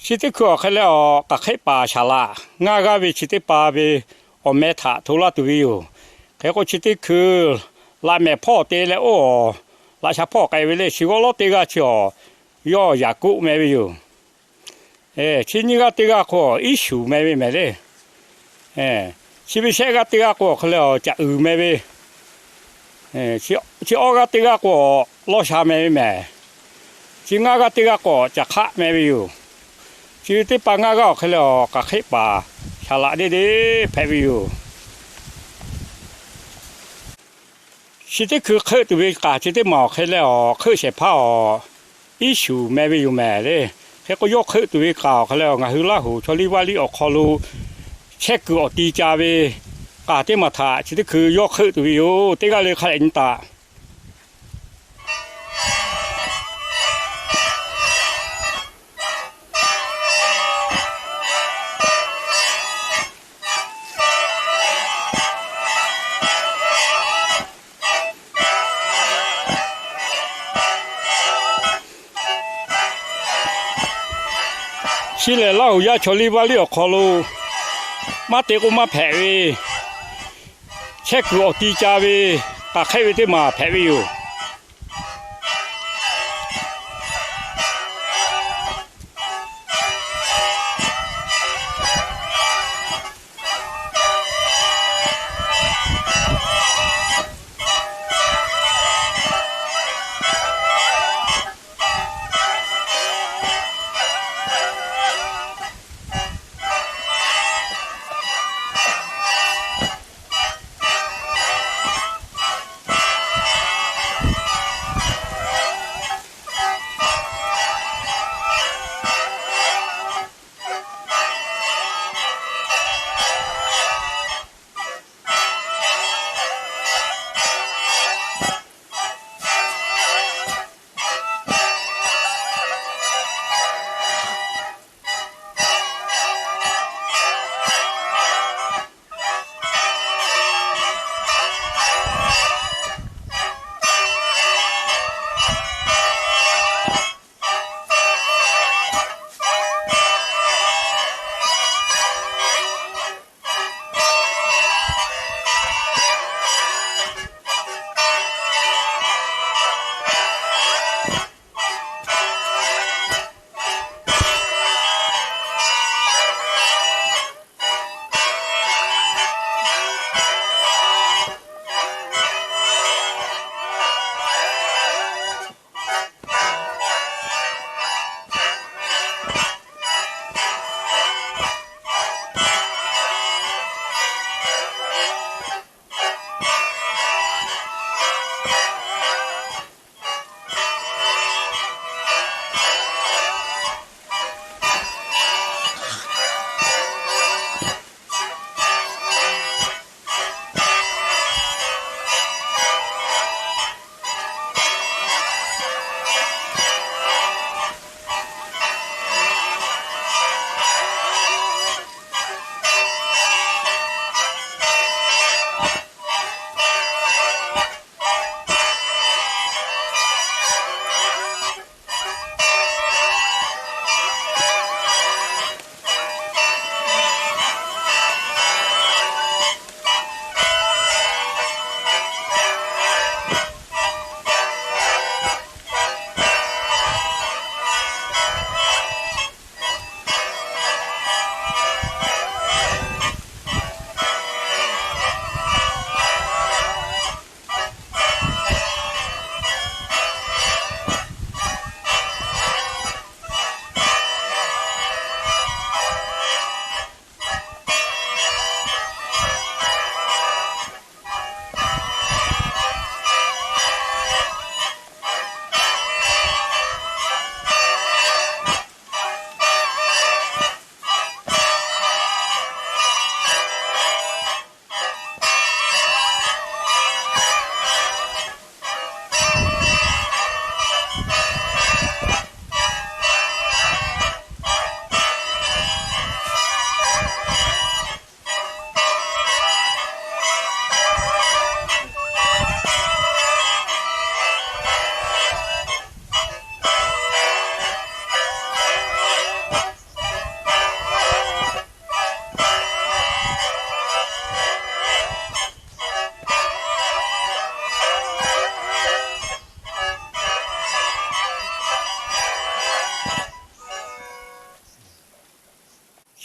Chi teˇ hkui awˬ hk'e leh awˬ, k'aˬ hk'eˆ paˍ shaˍ laꞈ ngaˇ g'aˇ ve chi teˇ pa ve awˬ meh htaꞈ hto laˇ tuˬ ve yoˬ. Hk'e k'o, chi teˇ hkui laꞈ mehˍ hpawˇ te leh oˇ awˬ, laꞈ sha hpawˇ k'ai ve le. Chi g'awˇ lawˉ teˇ g'aˇ chi awˬ, yawˇ Yaˍkoˆ meh ve yoˬ. Chi nyiˇ g'aˇ teˇ g'aˇ k'o, Iˉshuˍ meh ve mehˍ le. Chi ve shehˆ g'aˇ teˇ g'aˇ k'o, awˬ hk'e leh awˬ, Caꞈ uiˍ meh ve. Chi awˇ g'aˇ teˇ g'aˇ k'o, Lawˇ sha meh ve mehˍ. Chi ngaˇ g'aˇ teˇ g'aˇ k'o, Caꞈ hk'aˆ meh ve yoˬ. Chi ve teˇ pa ngaˇ g'aˇ awˬ hk'e leh awˬ, k'aˬ hk'eˆ paˍ shaˍ laꞈ deˇ deˇ hpehꞈ ve yoˬ. Chi teˇ hkui hk'euˆ tuˬ ve k'aˍ chi teˇ maˬ awˬ hk'e leh awˬ, hk'euˆ shehˍ hpaˇ awˬ, Iˉshuˍ meh ve yoˬ mehˍ le. Hk'e k'o, yawˇ hk'euˆ tuˬ ve k'aˍ awˬ hk'e leh awˬ, ngaˬ hui Laˇ huˍ chaw liˇ vaˇ liˇ awˬ hk'aw lo chehˇ kuiˬ awˬ ti ca ve k'aˍ teˇ maˬ htaꞈ chi teˇ hkui yawˇ hk'euˆ tuˬ ve yoˬ. Teˇ g'aˇ le hk'a dehꞈ nyi taꞈ. Chi lehˬ, Laˇ huˍ yaˇ chaw liˇ vaˇ liˇ awˬ hk'aw lo maˇ te k'oˆ maˇ hpehꞈ ve, chehˇ kuiˬ awˬ ti ca ve k'aˍ hk'eˆ ve teˇ maˬ hpehꞈ ve yoˬ.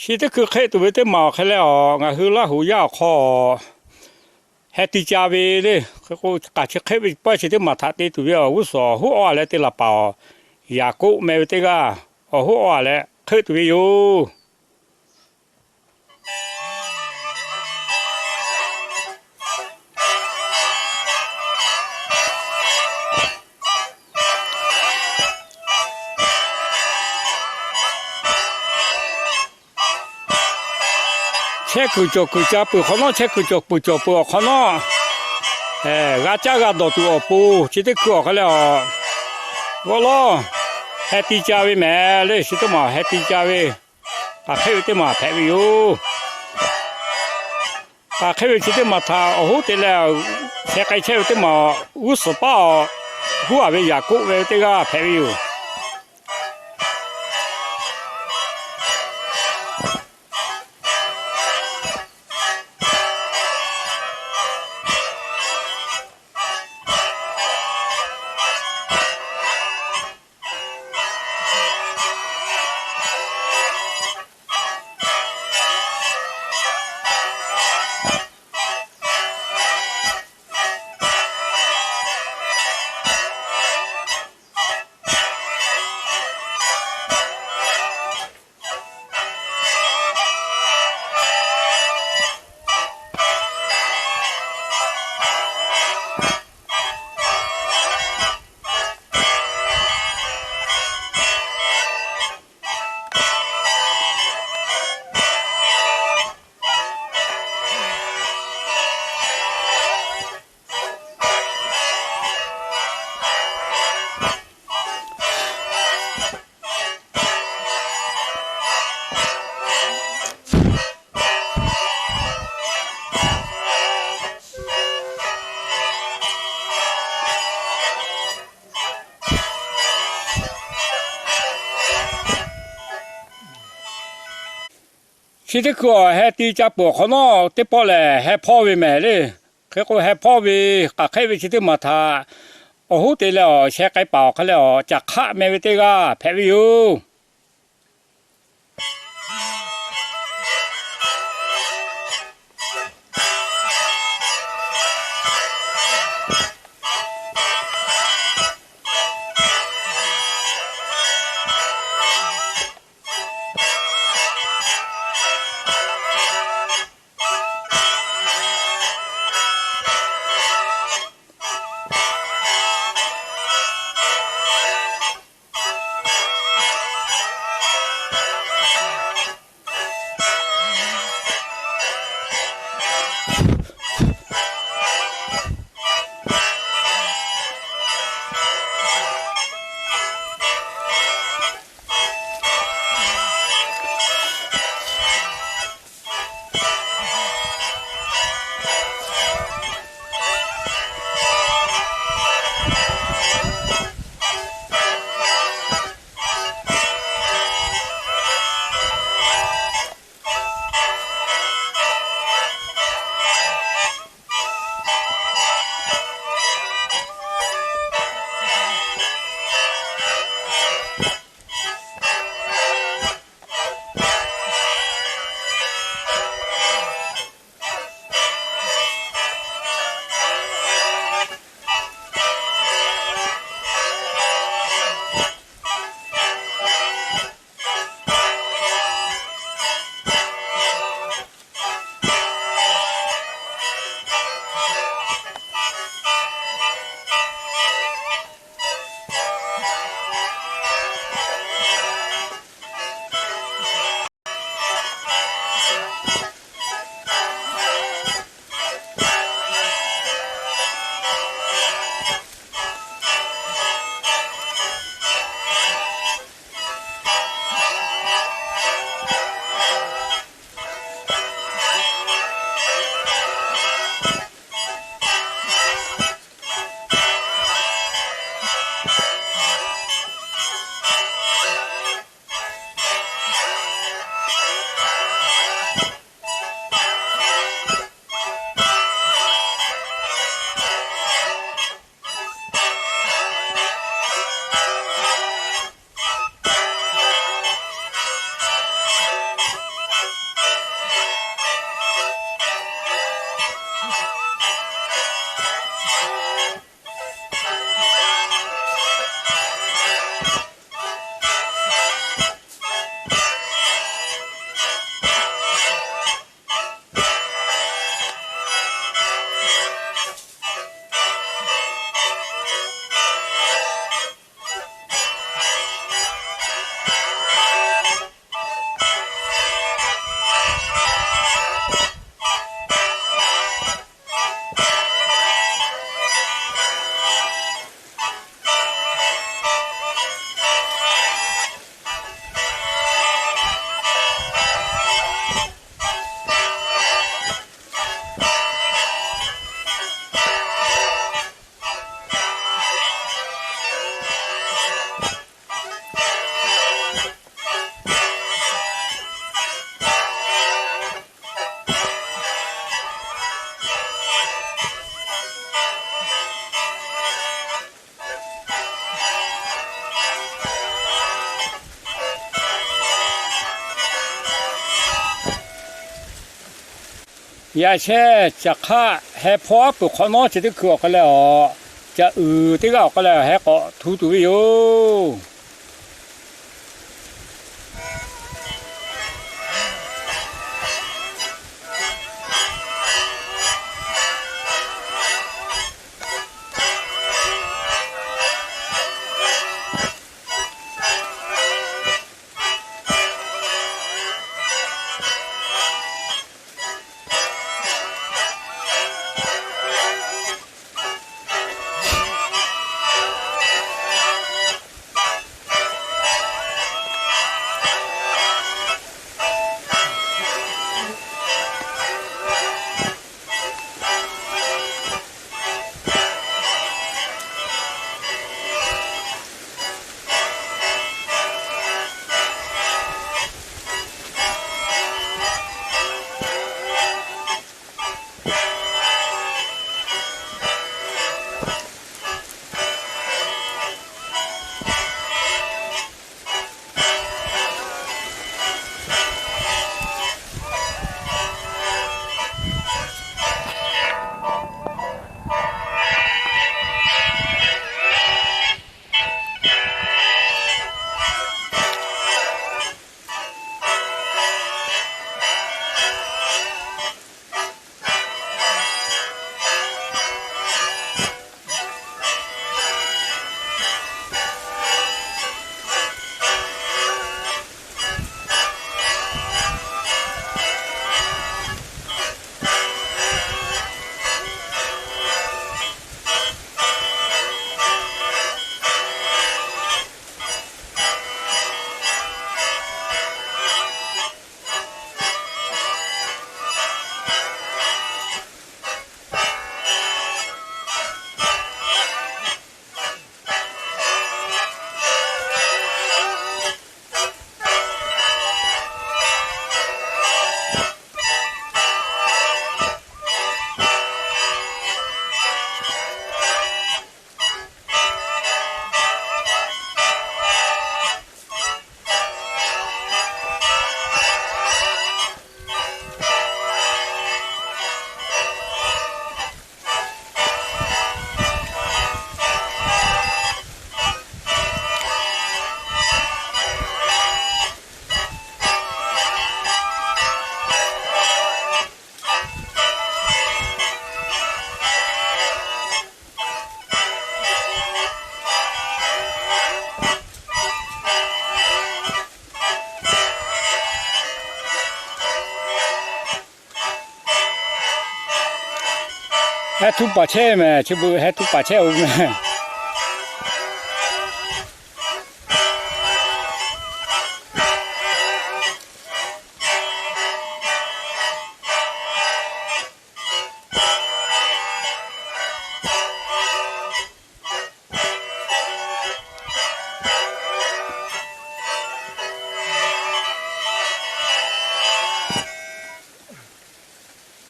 Chi teˇ hkui hk'eˆ tuˬ ve teˇ maˬ awˬ hk'e leh, ngaˬ hui Laˇ huˍ yaˇ awˬ hk'aw heh ti ca ve le. Hk'e k'o, k'aˬ chi hk'eˆ ve pawehˇ chi teˇ maˬ htaꞈ te tuˬ ve awˬ g'uˇ suhˍ awˬ hoˉ awˬ a leh te laˬ paˍ awˬ, Yaˍkoˆ meh ve teˇ g'aˇ awˬ hoˉ awˬ a leh hk'eˆ tuˬ ve yoˬ. Chehˇ kuiˬ cawˬ kuiˬ ca peuˬ hk'awꞈ nawˉ, chehˇ kuiˬ cawˬ kuiˬ cawˬ peuˬ awˬ hk'awꞈ nawˉ, g'a caˇ g'a dawˬ tuˬ awˬ pon chi teˇ hkui awˬ hk'e leh, g'awˇ lawˇ, heh ti ca ve mehˍ le. Chi teˇ maˬ heh ti ca ve, k'aˬ hk'eˆ ve teˇ maˬ hpehꞈ ve yoˬ. K'aˬ hk'eˆ ve chi teˇ maˬ htaꞈ awˬ hoˉ te leh, sheh k'ai chehˇ ve teˇ maˬ g'uˇ suhˍ paˉ awˬ, huˉ a ve Yaˍkoˆ ve teˇ g'aˇ hpehꞈ ve yoˬ. Chi teˇ hkui awˬ heh ti ca peuˬ awˬ hk'awꞈ nawˉ, teˇ pawˆ lehˬ heh hpawˇ ve mehˍ le. Hk'e k'o, heh hpawˇ ve k'aˬ hk'eˆ ve chi teˇ maˬ htaꞈ awˬ hoˉ te leh awˬ sheh k'ai paˍ awˬ hk'e leh, awˬ caˬ hk'aˆ meh ve teˇ g'aˇ hpehꞈ ve yoˬ. Yaꞈ shehˇ caˬ hk'aˆ heh hpawˇ aˉ peuˬ hk'awꞈ nawˉ chi teˇ hkui awˬ hk'aw leh awˬ, caꞈ uiˍ teˇ g'aˇ awˬ hk'aw leh heh k'awꞈ htu tuˬ ve yoˬ. Heh htuˇ paˍ chehˇ mehˍ, chi beuꞈ heh htuˇ paˍ chehˇ-oˬ mehˍ.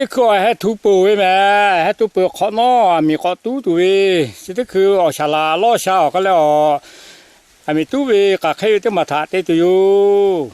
Teˇ hkui awˬ heh htuˇ peuˬ ve mehˍ. Heh htuˇ peuˬ hk'awꞈ nawˉ aˬ miˍ k'awꞈ tuˉ tuˬ ve, chi teˇ hkui awˬ shaˍ laˍ lawˇ sha awˬ hk'aw leh awˬ, aˬ miˍ tuˉ ve k'aˬ hk'e ve teˇ maˬ htaꞈ te tuˬ yoˬ.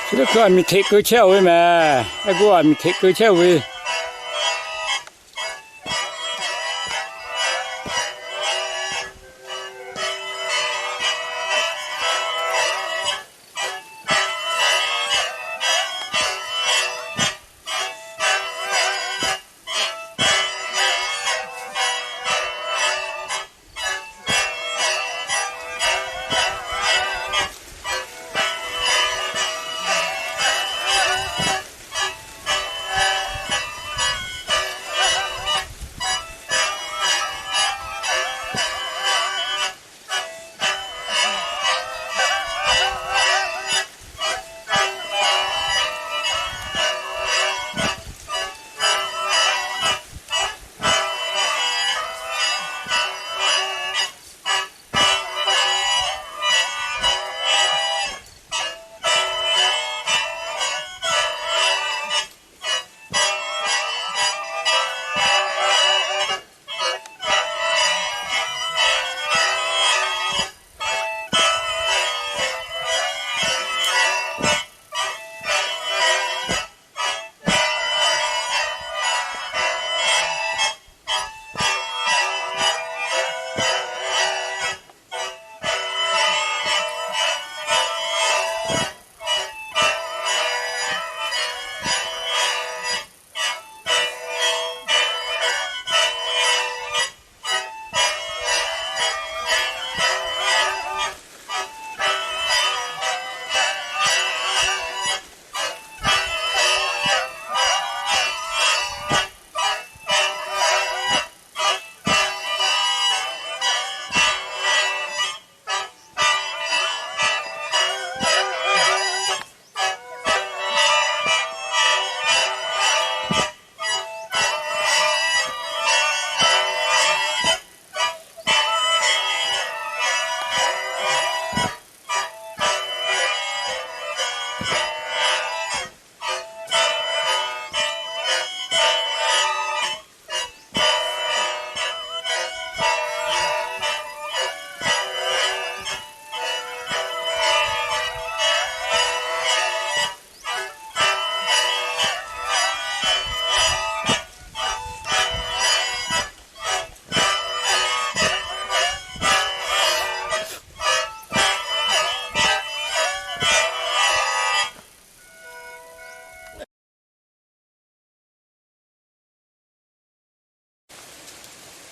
Chi teˇ hkui aˬ miˍ hteꞈ keu chehˇ-oˬ ve mehˍ. Eˇ g'uˇ aˬ miˍ hteꞈ keu chehˇ-oˬ ve.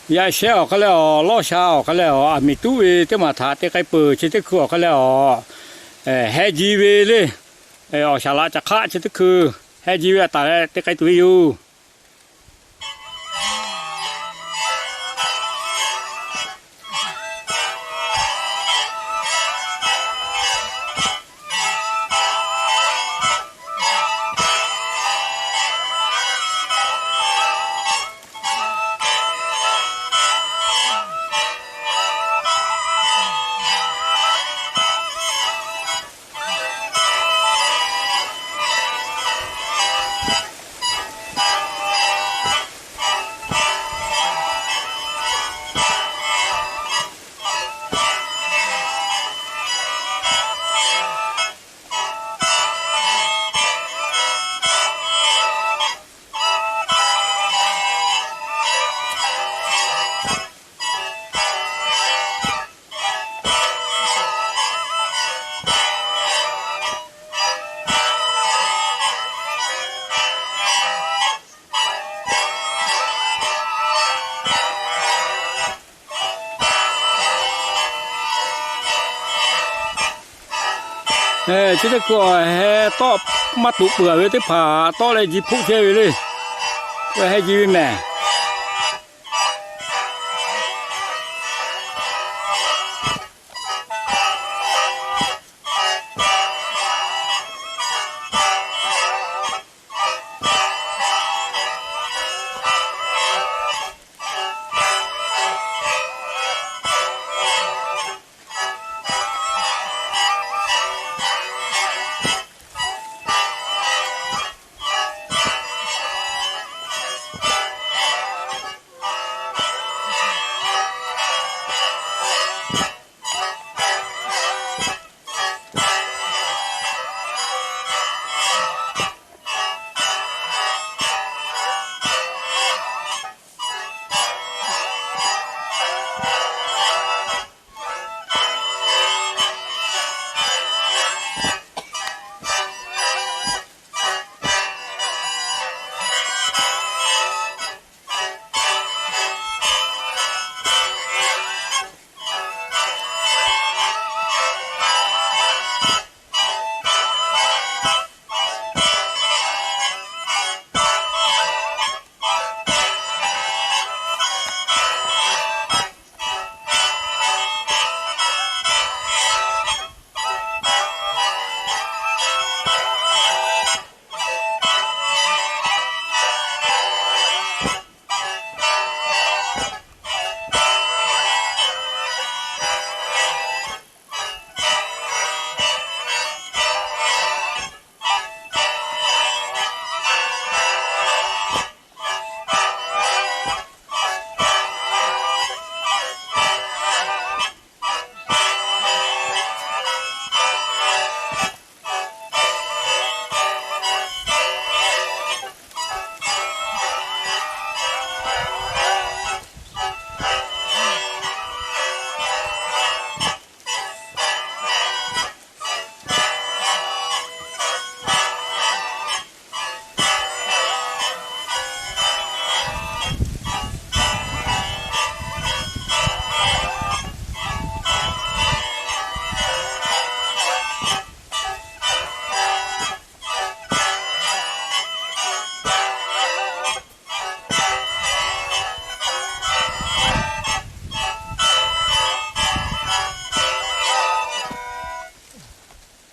Yaꞈ shehˉ awˬ hk'aˇ leh awˬ lawˇ sha awˬ hk'aˇ leh awˬ aˬ miˍ tuˉ ve teˇ maˬ htaꞈ te k'ai peuˬ. Chi teˇ hkui awˬ hk'aˇ leh awˬ heh ji ve le, awˬ shaˍ laꞈ caꞈ hk'aˆ chi teˇ hkui heh ji ve a taˍ leh te k'ai tuˬ ve yoˬ. Chi teˇ hkui heh tawˆ maˇ tuꞈ peuˬ ve teˇ hpaˍ tawˆ leh ji hpoˆ chehˇ ve le. Heh ji ve mehˬ.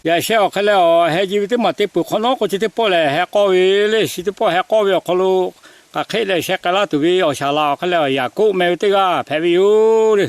Yaꞈ shehˉ awˬ hk'e leh awˬ heh ji ve teˇ maˬ te peuˬ hk'awꞈ nawˉ k'o, chi teˇ pawˆ lehˬ heh k'awˇ ve le. Chi teˇ pawˆ heh k'awˇ ve awˬ hk'aw lo k'aˬ hk'e leh sheh k'ai laˇ tuˬ ve awˬ shaˍ laꞈ awˬ hk'e leh awˬ Yaˍkoˆ meh ve teˇ g'aˇ hpehꞈ ve yoˬ le.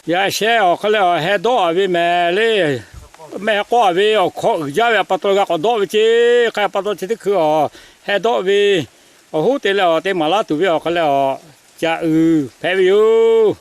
Yaꞈ sheh awˬ hk'aˇ leh awˬ heh dawˆ-a ve mehˍ le. Mehˆ k'awˆ-a ve awˬ hkawˇ uiˍ jaˇ ve a pa taw g'a k'awꞈ dawˆ ve ceˇ. Hk'e a pa taw chi teˇ hkui awˬ heh dawˆ ve awˬ hoˉ te leh awˬ te maˍ laˇ tuˬ ve awˬ hk'aˇ leh awˬ caꞈ uiˍ hpehꞈ ve yoˬ.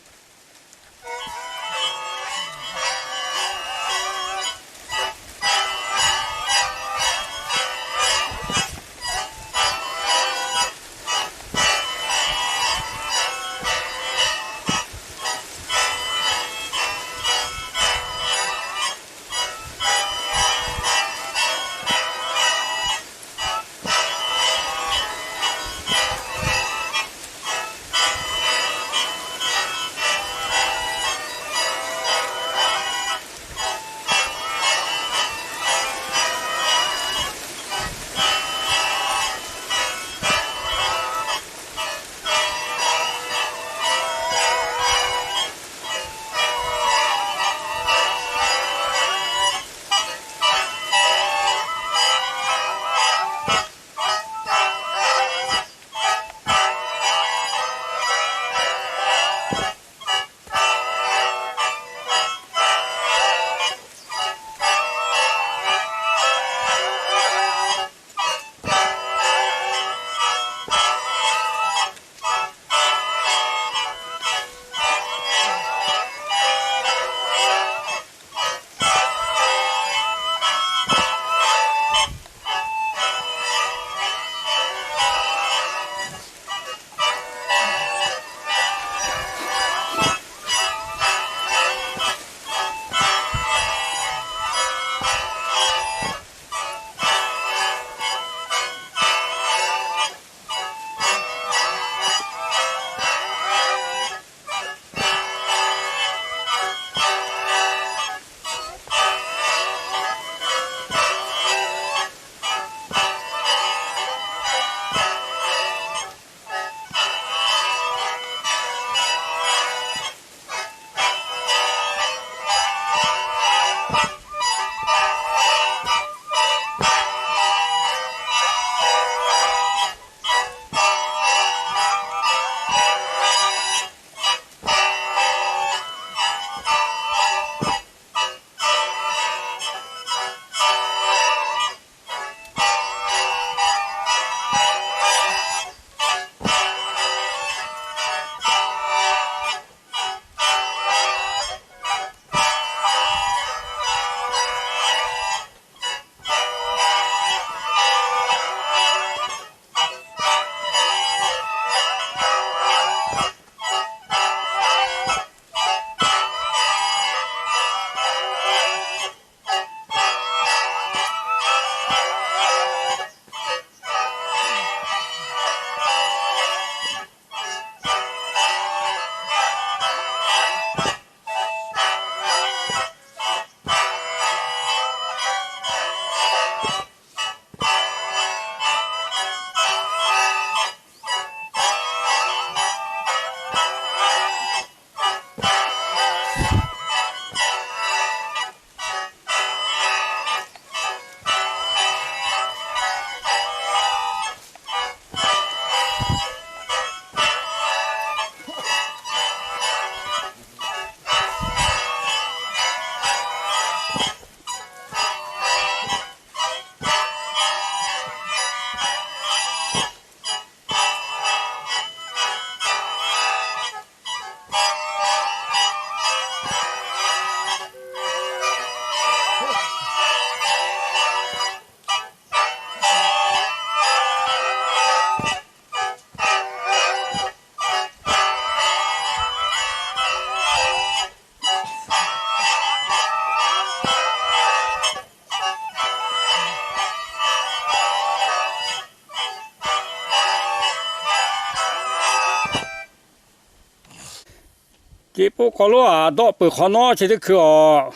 Ceꞈ poˆ hk'aw lonˉ aꞈ dawˆ peuˬ hk'awꞈ nawˉ chi teˇ hkui awˬ,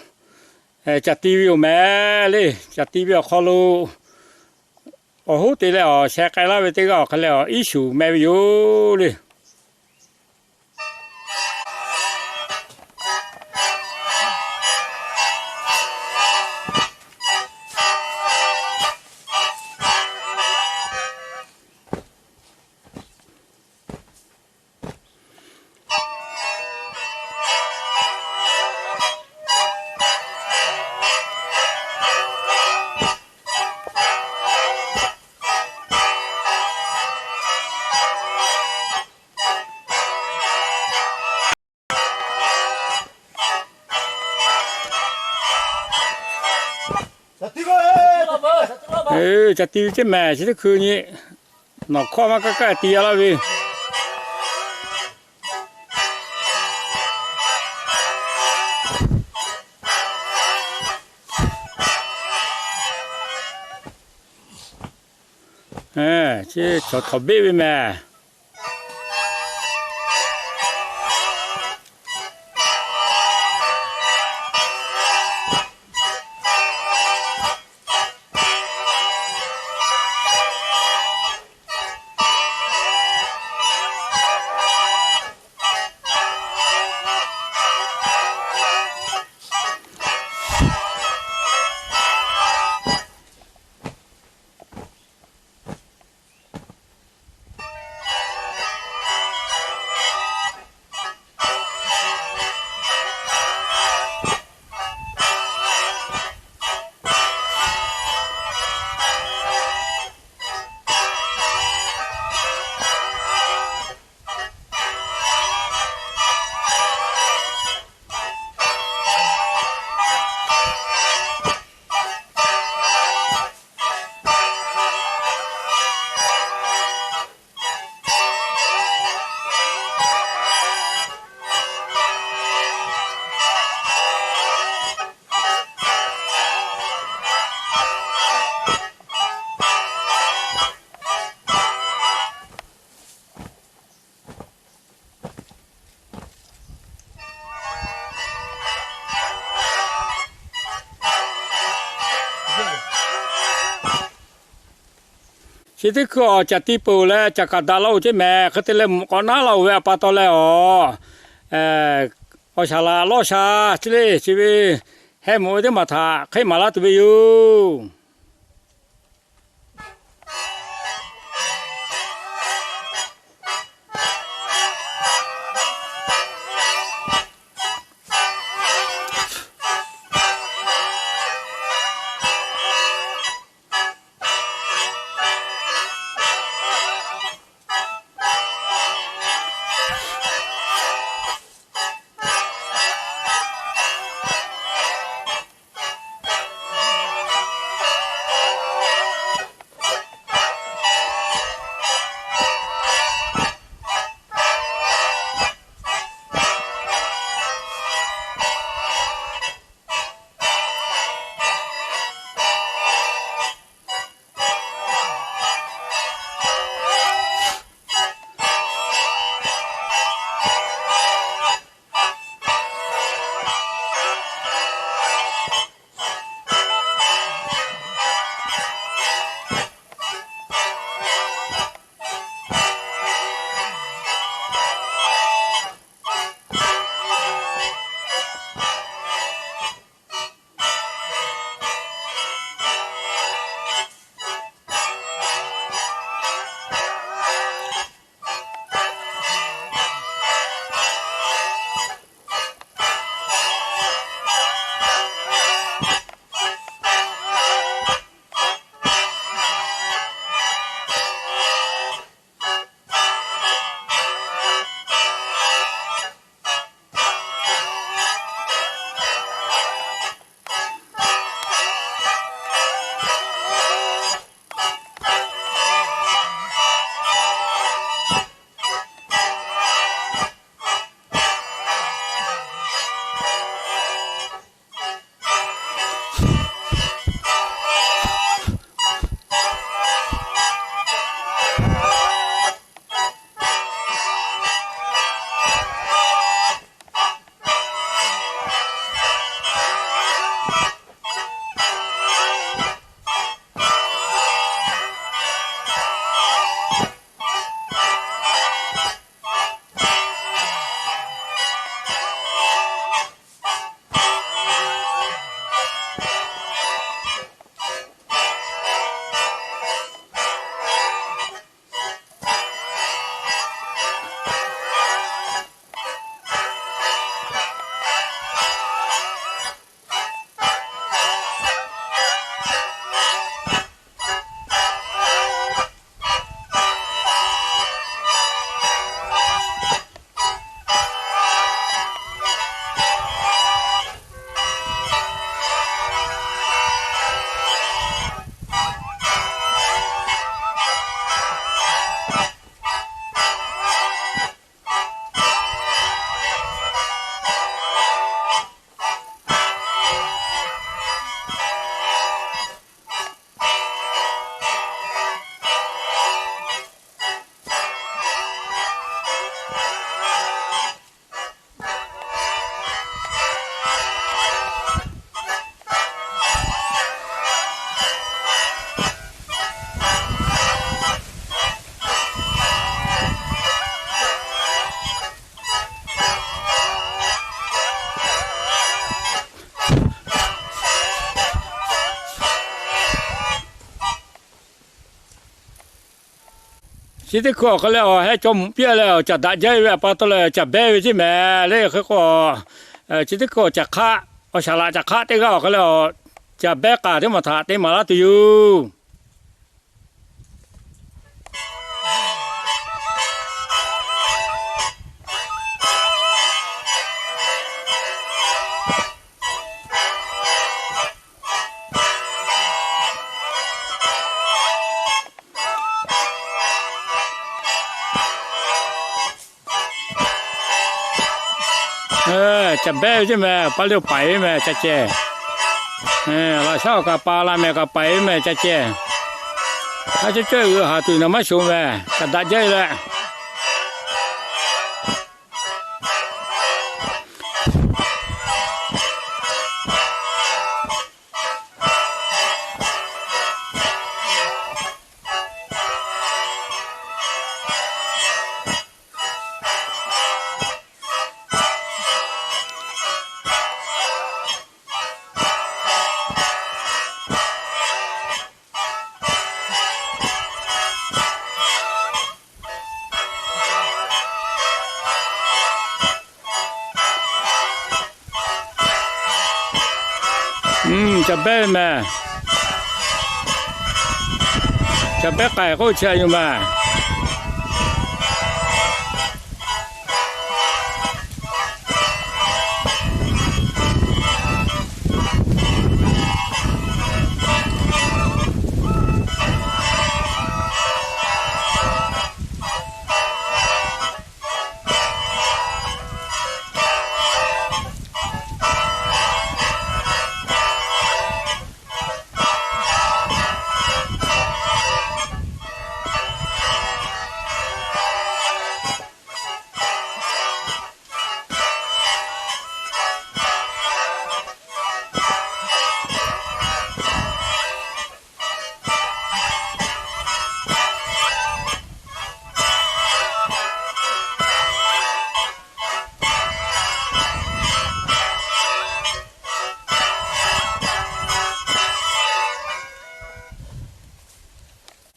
caˬ ti ve yoˬ mehˍ le. Caˬ ti ve awˬ hk'aw lo awˬ hoˉ te leh awˬ sheh k'ai laˇ ve teˇ g'aˇ awˬ hk'aˇ leh awˬ iˉ shuˍ meh ve yoˬ le. Ca ti ve ceˇ mehˍ, chi teˇ hkui nyi nawˬ hkawˇ maˇ kaˇ kaˇ ti a laˇ ve. Chi chaw htawnˍ beˆ ve mehˍ. Chi teˇ hkui awˬ caˬ ti peuˬ leh caˬ kaˍ daꞈ la-oˬ ceˇ mehˍ. Hk'e te leh mvuhꞈ k'awꞈ naˉ la-oˬ ve awˬ pa taw leh awˬ, awˬ shaˍ laꞈ lawˇ sha chi le chi ve heh mawꞈ ve teˇ maˬ htaꞈ hk'eˆ maˍ laˇ tuˬ ve yoˬ. Chi teˇ hkui awˬ hk'e leh awˬ heh caw mvuhꞈ piˇ leh awˬ caˬ daꞈ jaˇ ve awˬ pa taw leh caˬ behˇ ve ceˇ mehˍ le. Hk'e k'o, chi teˇ hkui awˬ caˬ hk'aˆ, awˬ shaˍ laꞈ caˬ hk'aˆ teˇ g'aˇ awˬ hk'e leh awˬ caˬ behˇ k'aˍ teˇ maˬ htaꞈ te maˍ laˇ tuˬ yoˬ. Caˬ behˇ ve ceˇ mehˍ, pa le paiˍ ve mehˍ, ca ceh. Laꞈ shaˉ awˬ kaꞈ pa la mehˍ, kaꞈ paiˍ ve mehˍ, ca ceh. Haˉ cawˇ cawˇ g'euꞈ haˍ tuˬ naˬ maˇ shoˍ mehˍ, kaꞈ daꞈ jaˇ ve leh. Caˬ behˇ ve mehˍ. Caˬ behˇ k'ai k'oˆ chi a yoˬ mehˍ.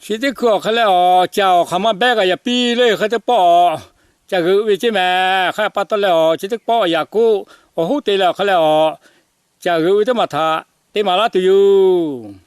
Chi teˇ hkui awˬ hk'e leh awˬ caˬ awˬ hk'aˬ ma behˇ kaꞈ yaꞈ piˇ le. Hk'e teˇ pawˆ caˬ g'euꞈ ve ceˇ mehˍ. Hk'e pa taw leh awˬ chi teˇ pawˆ yaꞈ k'oˆ awˬ hoˉ te leh awˬ hk'e leh awˬ caˬ g'euꞈ ve teˇ maˬ htaꞈ te maˍ laˇ tuˬ yoˬ.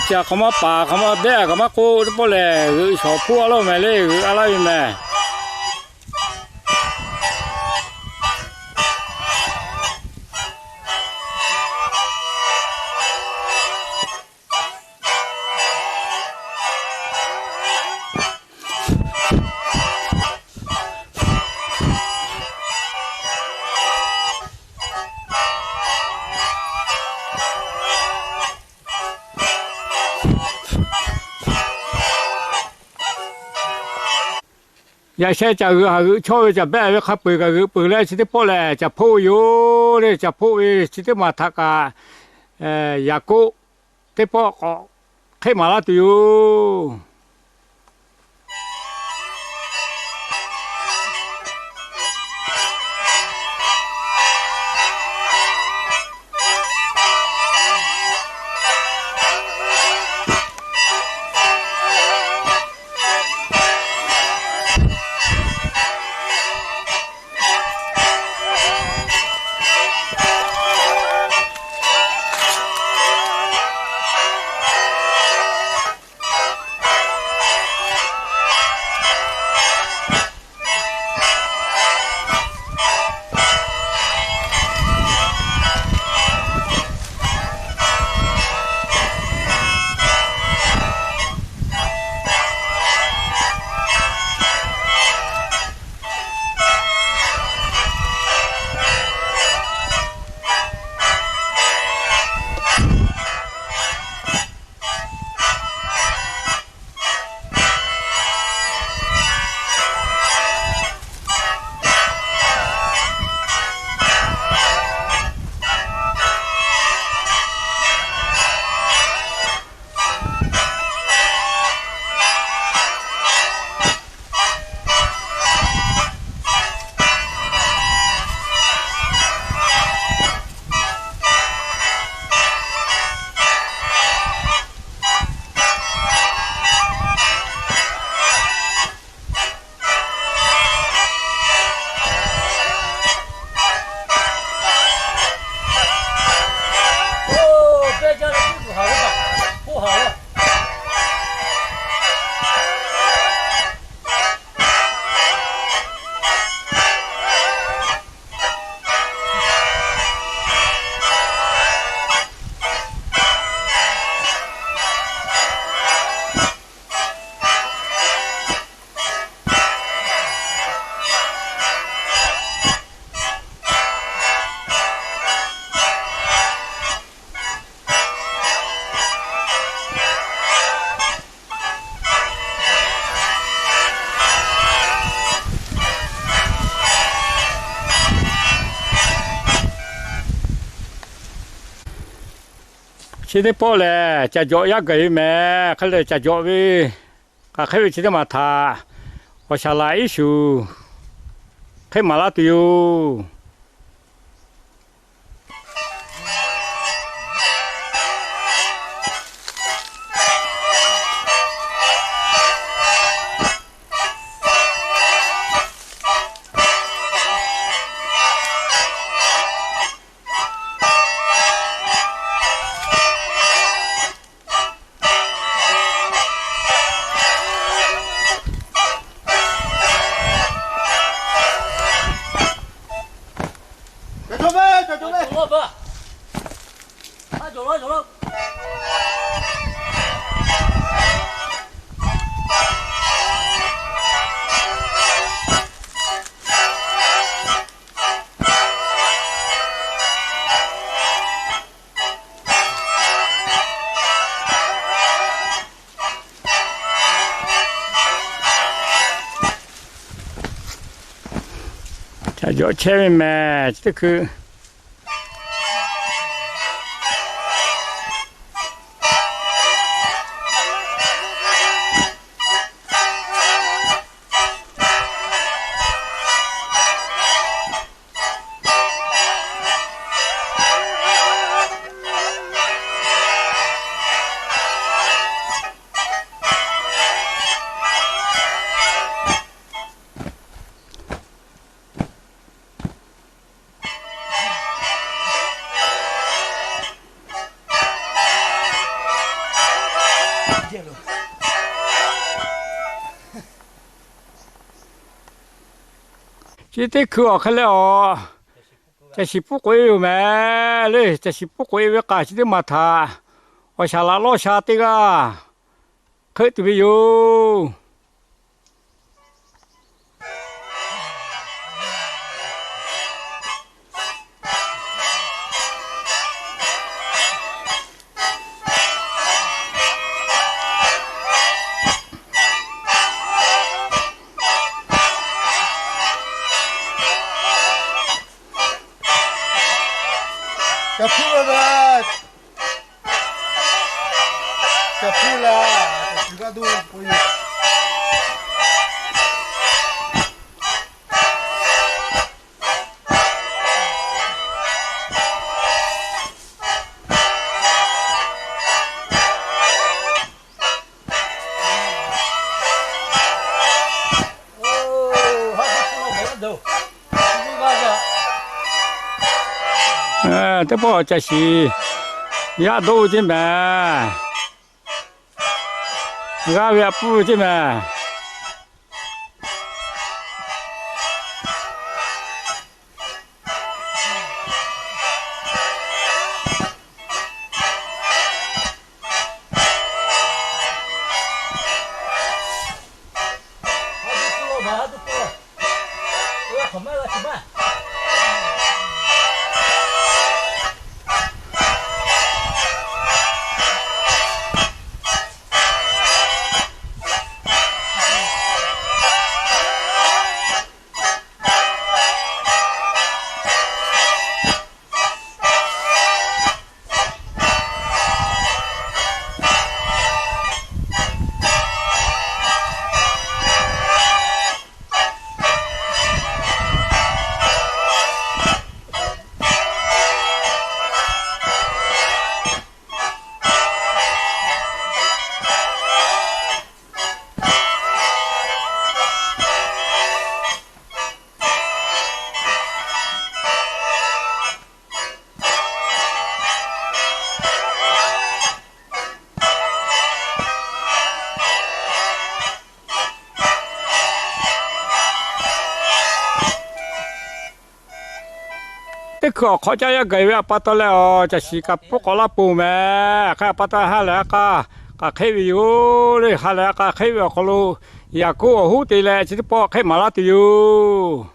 Caˬ hk'aˬ ma paˍ hk'aˬ ma dehˆ kaꞈ maˇ k'oˆ teˇ pawˆ lehˬ, g'euꞈ shawˍ hpuˇ a laˇ mehˍ le, g'euꞈ a laˇ ve mehˍ. Yaꞈ sheh caˬ g'euꞈ haˍ g'euꞈ chawˇ ve caˬ behˆ ve hk'a peu-eˬ kaꞈ g'euꞈ peuˬ leh chi teˇ pawˆ lehˬ, caˬ hpoˆ ve yoˬ le. Caˬ hpoˆ ve chi teˇ maˬ htaꞈ kaꞈ yaꞈ k'oˆ teˇ pawˆ k'awꞈ hk'eˆ maˍ laˇ tuˬ yoˬ. Chi teˇ pawˆ lehˬ, caˬ jawꞈ yaˇ gaˬ ve mehˍ. Hk'e lehˬ, caˬ jawꞈ ve k'aˬ hk'eˆ ve chi teˇ maˬ htaꞈ awˬ shaˍ laꞈ iˉ shuˍ hk'eˆ maˍ laˇ tuˬ yoˬ. Caˬ jawꞈ chehˇ ve mehˍ, chi teˇ hkui. Chi teˇ hkui awˬ hk'e leh awˬ, caˬ shiˍ pfuhˇ k'oꞈ e yoˬ mehˍ le. Caˬ shiˍ pfuhˇ k'oꞈ e ve k'aˬ chi teˇ maˬ htaꞈ awˬ shaˍ laꞈ lawˇ sha teˇ g'aˇ hk'euˆ tuˬ ve yoˬ. Teˇ pawˆ caˬ shiˍ yaˇ doˆ ve ceˇ mehˍ. G'aˇ ve aꞈ puˇ ve ceˇ mehˍ. Teˇ hkui awˬ hk'awꞈ caˇ yaˇ gaˬ ve aꞈ pa taw leh awˬ, caˬ shiˍ kaꞈ pfuhˇ k'awꞈ laˇ pon mehˍ. Hk'e aꞈ pa taw ha lehˬ a k'a k'aˬ hk'eˆ ve yoˬ le. Ha lehˬ a k'a hk'eˆ ve awˬ hk'aw lo, yaꞈ k'oˆ awˬ hoˉ te leh chi teˇ pawˆ hk'eˆ maˍ laˇ tuˬ yoˬ.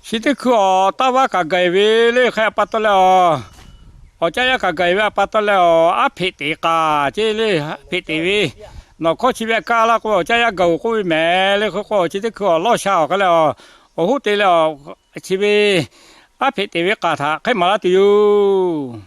Chi teˇ hkui awˬ taˇ vaˇ kaꞈ gaˬ ve le hk'e a pa taw leh awˬ, awˬ caˇ yaˇ kaꞈ gaˬ ve a pa taw leh awˬ, aˉ hpeꞈ teꞈ k'aˍ ceˇ le, aˉ hpeꞈ teꞈ ve. Nawˬ hkawˇ chi ve kaˇ laˇ k'oˆ ve awˬ caˇ yaˇ gaˬ-oˬ k'oˆ ve mehˍ le hk'e k'o, chi teˇ hkui awˬ lawˇ sha awˬ hk'e leh awˬ, awˬ hoˉ te leh awˬ, chi ve aˉ hpeꞈ teꞈ ve k'aˍ htaꞈ hk'eˆ maˍ laˇ tuˬ yoˬ.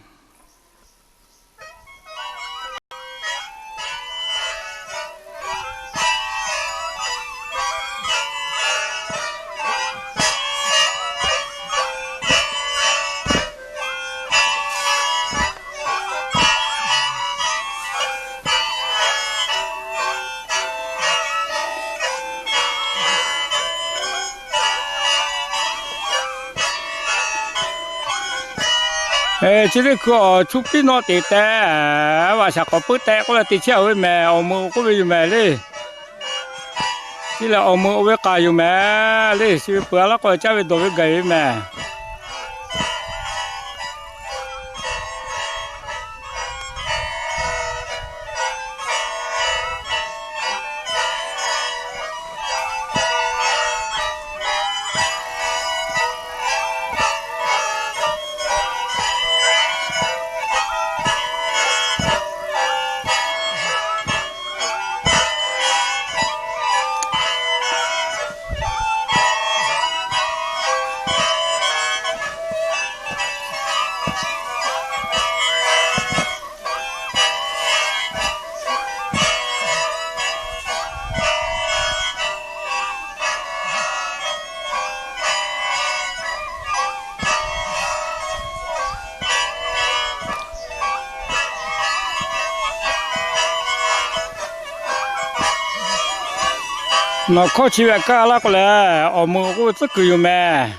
Chi teˇ hkui awˬ chu piˉ nawˆ teꞈ teh, vaꞈ shaˍ k'awꞈ puiˉ teh k'oˆ leh te chehˇ-oˬ ve mehˍ, awˬ meuꞈ k'oˆ ve yoˬ mehˍ le. Chi lehˬ awˬ meuꞈ oˇ ve k'aˍ yoˬ mehˍ le. Chi ve peuˬ a laˇ k'o caˇ ve dawˬ ve gaˬ ve mehˍ. Nawˬ hkawˇ chi ve kaˇ laˇ k'o lehˬ, awˬ meuꞈ k'oˆ ve tcuhˉ kuiˬ yoˬ mehˍ.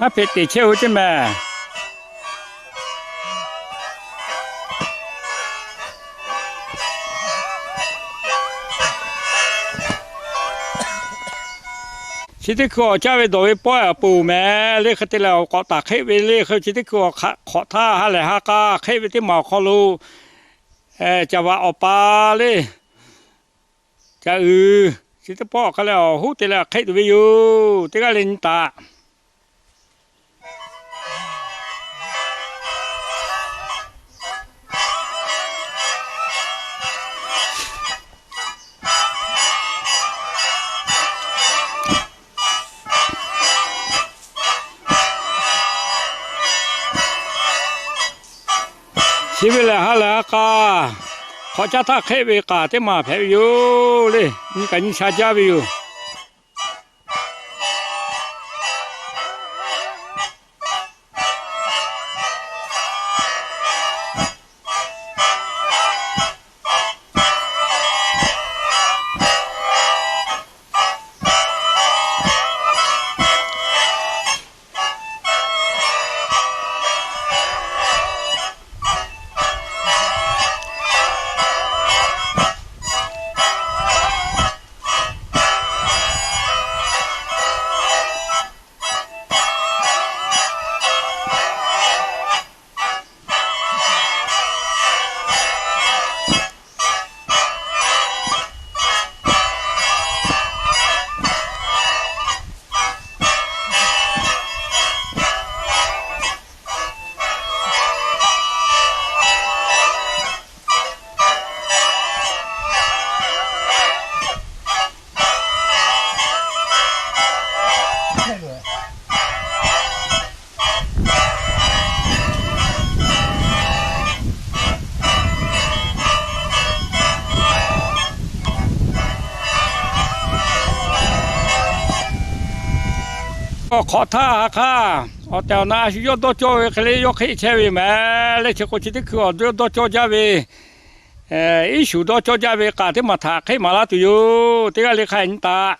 Aˉ hpeꞈ teꞈ chehˇ-oˬ ceˇ mehˍ. Chi teˇ hkui awˬ caˇ ve dawˬ ve pawehˇ awˬ pon mehˍ le hk'e te leh awˬ k'awꞈ taˍ hk'eˆ ve le hk'e, chi teˇ hkui awˬ hk'awꞈ htaˇ ha lehˬ ha k'a hk'eˆ ve teˇ maˬ awˬ hk'aw lo, caˍ vaꞈ awˬ pa le, caˍ uiˍ, chi teˇ pawˆ awˬ hk'aˇ leh awˬ hoˉ te leh hk'eˆ tuˬ ve yoˬ. Teˇ g'aˇ le nyi taꞈ. Chi ve lehˬ ha lehˬ ha k'a, hk'awꞈ caˇ htaˇ hk'eˆ ve k'aˍ teˇ maˬ hpehꞈ ve yoˬ le. Nyi kaꞈ nyi sha jaˇ ve yoˬ. Awˬ hk'awꞈ htaˇ ha hk'aˇ, awˬ tehˬ awˬ na a shu yawˇ dawˇ cawˇ ve hk'e le yawˇ hk'eˆ chehˇ ve yoˬ mehˍ le. Chi k'o chi teˇ hkui awˬ yawˇ dawˇ cawˇ jaˇ ve, iˉ shuˍ dawˇ cawˇ jaˇ ve k'aˍ teˇ maˬ htaꞈ hk'eˆ maˍ laˇ tuˬ yoˬ. Teˇ g'aˇ le hk'a nyi taꞈ.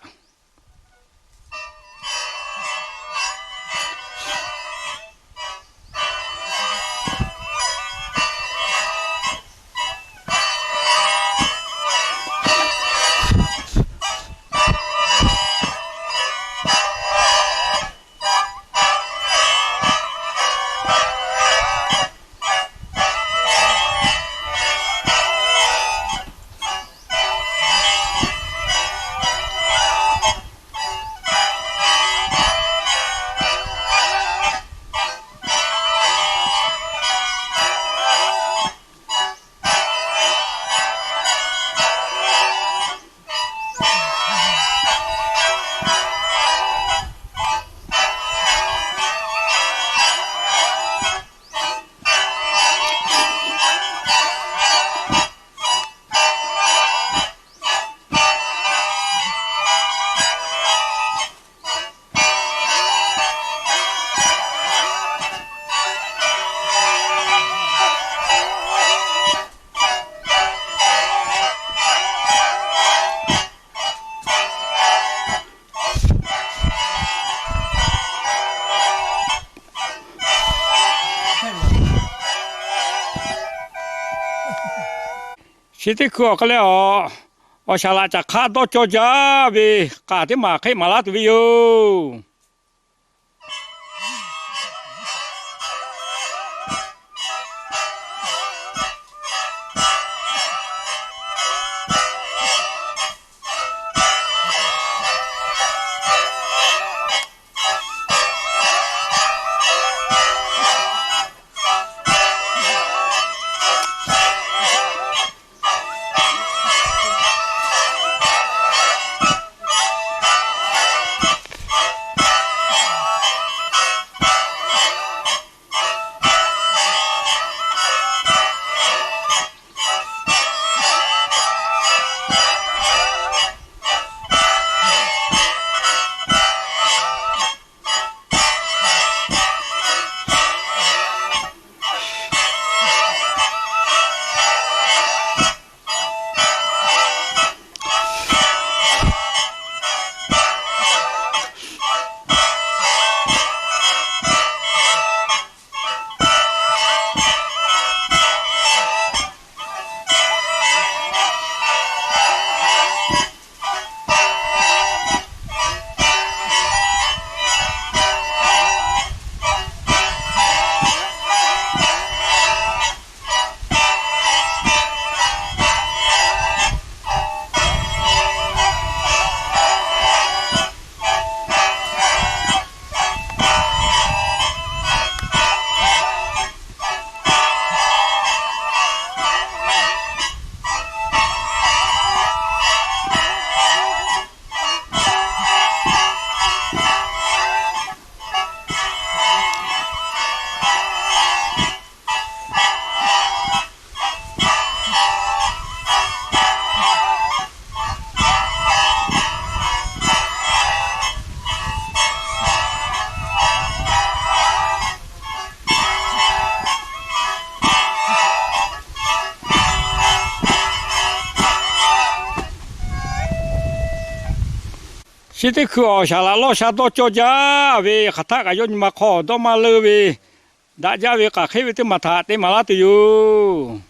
Chi teˇ hkui awˬ hk'aw leh awˬ, awˬ shaˍ laꞈ caꞈ hk'aˇ dawˇ cawˇ jaˇ ve k'aˍ teˇ maˬ hk'eˆ maˍ laˇ tuˬ ve yoˬ. Chi teˇ hkui awˬ shaˍ laꞈ lawˇ sha dawˇ cawˇ jaˇ ve hk'aˬ htaˆ kaꞈ yawˇ nyi ma hk'aw dawˇ maˇ leuˇ ve, daꞈ jaˇ ve k'aˍ hk'eˆ ve teˇ maˬ htaꞈ te maˍ laˇ tuˬ yoˬ.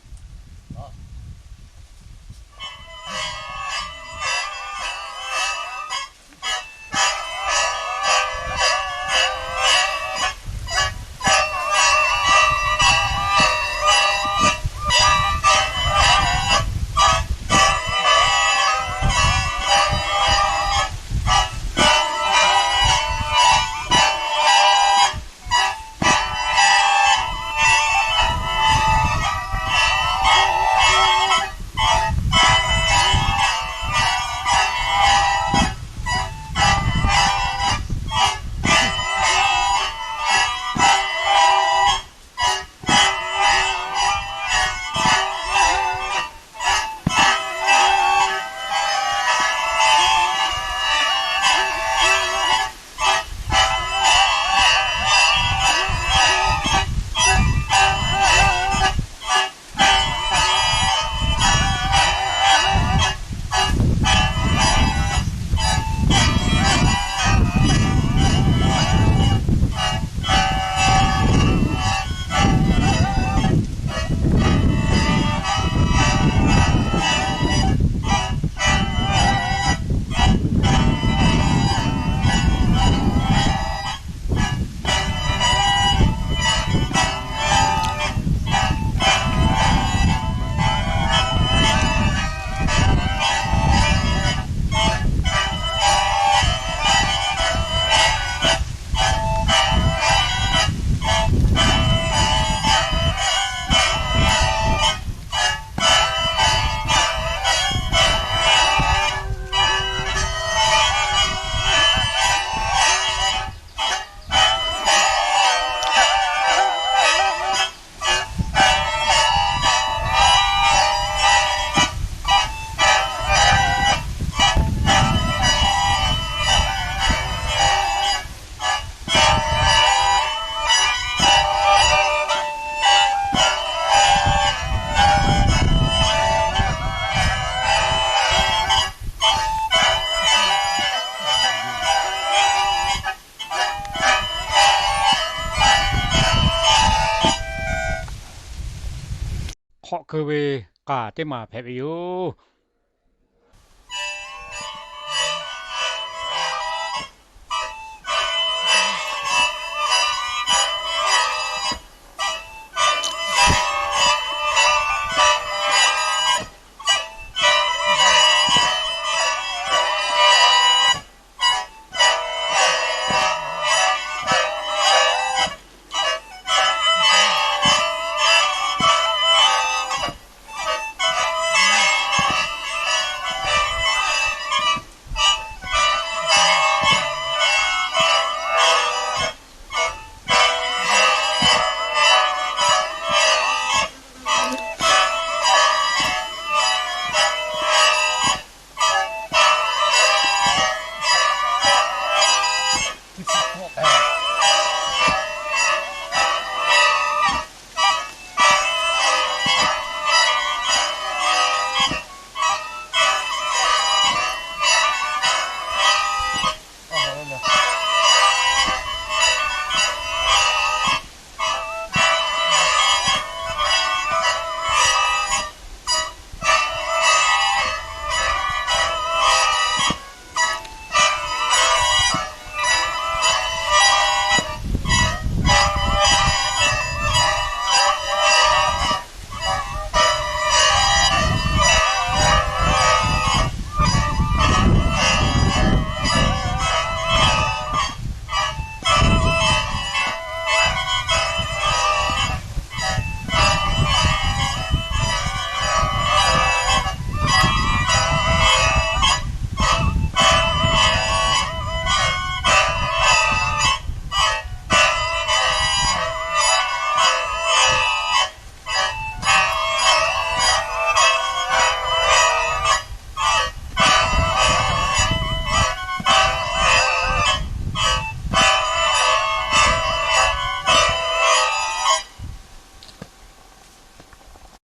Hk'awꞈ keu ve k'aˬ teˇ maˬ hpehꞈ ve yoˬ.